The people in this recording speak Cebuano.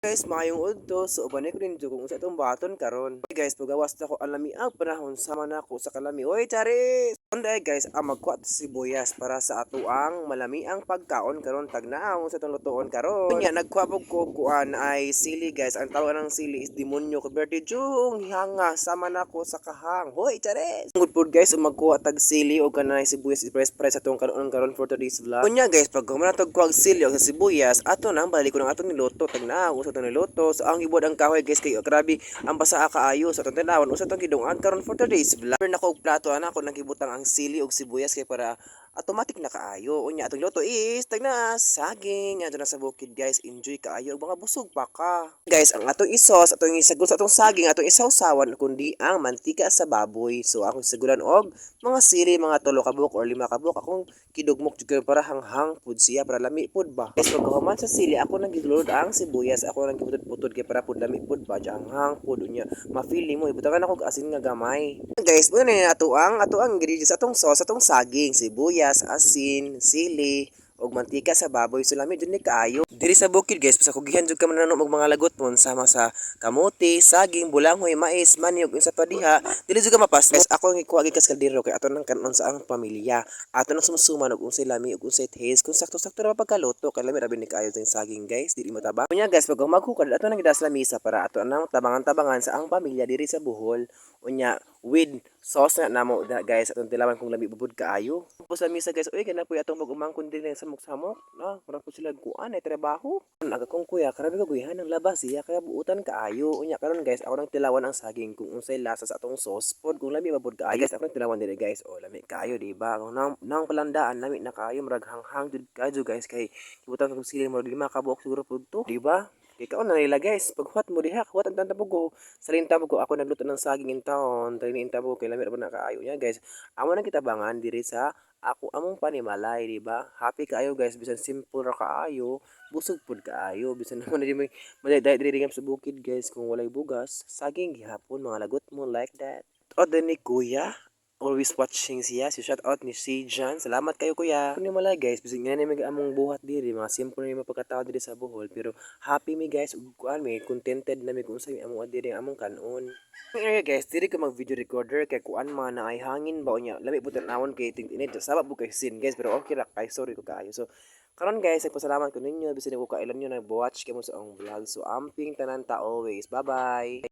Guys, maayong udto. So uban ko ninyo kung unsa atong buhaton karon. Okay guys, pagawas na ko ang lamiang panahon sama nako sa kalami. Oy, charis! Unday guys, ang magkuha sibuyas para sa atoang malamiang pagkaon karon. Tagnaw sa atong lutoon karon. Unya nagkuha pug ko kuan ay sili, guys. Ang tawag ng sili is demonyo ko berti jung hanga sama nako sa kahang. Hoy, charis! Good food guys, ug magkuha tag sili o kanay sibuyas is press press atong kanon karon for today's vlog. Unya guys, pag human natog kuha og sili og sa sibuyas, ato nang balik ko ng atong niluto. Tagnaw sa atong niluto. So ang ibod ang kahoy guys, kay grabe ang basa kaayo sa atong tanawon usa atong gidungag karon for today's vlog. Nako og plato ana ako nang gibutang ang sili og sibuyas kay para automatic na kaayo. Unya atong luto is tagna saging adto na sa bukid, guys. Enjoy kaayo og mga busog pa ka. Guys, ang atong isos, atong isagol sa atong saging, atong isawsawan kundi ang mantika sa baboy. So akong sagulan og mga sili, mga tulo ka buok or lima ka buok. Akong kidugmok jud para hanghang pud siya para lami pud ba. Guys, pagkahuman sa sili, ako nang gilulod ang sibuyas, ako nang giputod-putod kay para pud lami pud ba, hanghang pud. Unya ma-feeling mo ibutangan ako og asin nga gamay. Guys, muna na ato ang ingredients atong sauce atong saging, sibuyas, asin, sili, og mantika sa baboy. So lami jud ni kaayo. Diri sa bukid guys, basta kugihan jud ka mananong og mga lagot mon sama sa kamote, saging, bulanghoy, mais, mani ug unsa pa diha. Dili jud ka mapas. Guys, ako ang ikuha gikas kaldero kay ato nang kanon sa ang pamilya. Ato nang sumsuman og unsay lami ug unsay taste kung sakto-sakto ra pagkaluto kay lami ra ni kaayo sa saging guys, dili mataba. Unya guys, pag maghukad ato nang gidas lamisa para ato nang tabangan-tabangan sa ang pamilya diri sa Bohol. Unya with sauce na namo da guys, atong tilawan kung lami bubud kaayo. Tapos lamisa guys, uy kana po atong mag-umangkon din sa samok-samok. No, murag po sila kuan ay trabaho. Aga kong kuya, karabi ka guyahan ang labas siya kaya buutan kaayo. Unya karon guys, ako nang tilawan ang saging kung unsay lasa sa atong sauce pod kung lami ba pod kaayo. Guys, ako nang tilawan diri guys. Oh, lami kaayo, di ba? Kung nang palandaan lami na kaayo, murag hanghang jud kaayo guys, kay ibutang kog sili murag lima ka buok siguro pud to, di ba? Kay kaon na nila guys, paghuwat mo diha, huwat ang tabo ko. Salin tabo ko, ako nagluto ng saging in taon, trini in tabo kay lami ra na kaayo niya guys. Amo nang kitabangan diri sa ako among panimalay, di ba? Happy kaayo guys, bisan simple ra kaayo, busog pud kaayo, bisan naman di may maday diri sa bukid guys kung walay bugas, saging gihapon mga lagot mo like that. O din ni kuya, always watching siya. Si shout out ni si Jan. Salamat kayo, kuya. Kung malay guys, bisag nga ni among buhat diri, mga simple ni mapagkatao diri sa Bohol, pero happy mi guys ug kuan mi, contented na mi kung unsay among diri among kanon. Ang area guys, diri ko mag video recorder kay kuan man na ay hangin ba. Unya lami pud tan-awon kay ting-init saba pud kay sin guys, pero okay ra kay sorry ko kaayo. So karon guys, nagpasalamat ko ninyo bisan ko kailan nyo nag-watch kamo sa akong vlog. So amping tanan ta always. Bye bye.